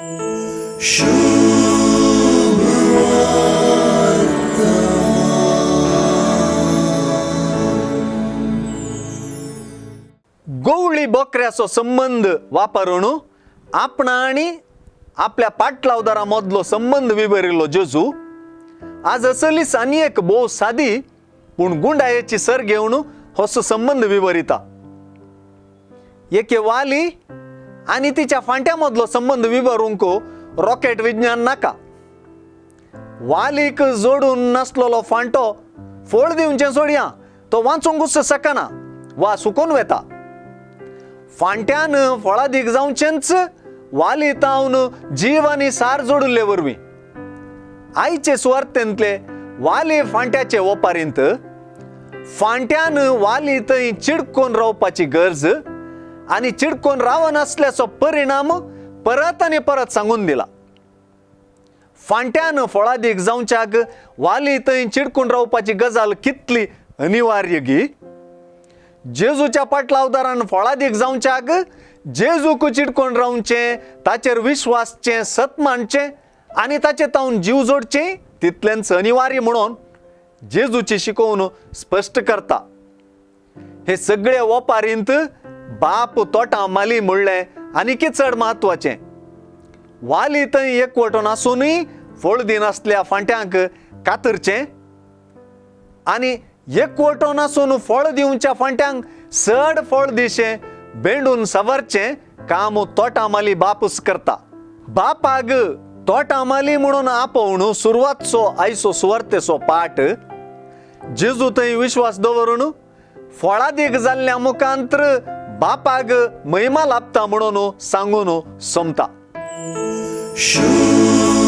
गवळी बोकऱ्याचो संबंद वापरून आपणा आनी आपल्या पाटलावदारा मदलो संबंद विवरिल्लो जेजू आज असलीच आनी एक भोव सादी पूण गुंडायेची सर घेवन होसो संबंद विवरिता. एके वाली आनी तिच्या फांट्या मदलो संबंद विवरूंक रॉकेट विज्ञान नाका. वालीक जोडून नासलेलो फांटो फळ दिवचें सोडया, तो वाचूंकूच शकना वा सुकून वेता. फांट्यान फळादीक जावचेंच वाली तावन जीव आनी सार जोडिल्ले वरवीं. आयचे सुवार्थेंतले वाली फांट्याचे ओपारींत फांट्यान वाली थंय चिडकोन रावपाची गरज आनी चिडकोन रावनासल्याचो परिणाम परत आनी परत सांगून दिला. फांट्यान फळादीक जावच्याक वाली थंय चिडकून रावपाची गजाल कितली अनिवार्य गी. जेजूच्या पाटलावदारान फळादीक जावच्याक जेजूक चिडकोन रावचें, ताचेर विश्वासचें, सत मानचें आनी ताचे तावन जीव जोडचें तितलेंच अनिवार्य म्हणून जेजूची शिकोवन स्पश्ट करता. हे सगळे ओपारींत बाप तोटां माली म्हणलें आनीकय चड म्हत्वाचें. वाली थंय एकवटून आसुनूय फळ दिनासल्या फांट्यांक कातरचें आनी एकवटून आसून फळ दिवच्या फांट्यांक चड फळ दिशें बेंडून सवरचें काम तोटां माली बापूच करता. बापाग तोटां माली म्हणून आपोवन सुरवातचो आयचो सुवार्तेचो पाठ जेजू थंय विश्वास दवरून फळादीक जाल्ल्या मुखांत्र बापाग महिमा लाभता म्हणून सांगून सोमता. शुभ.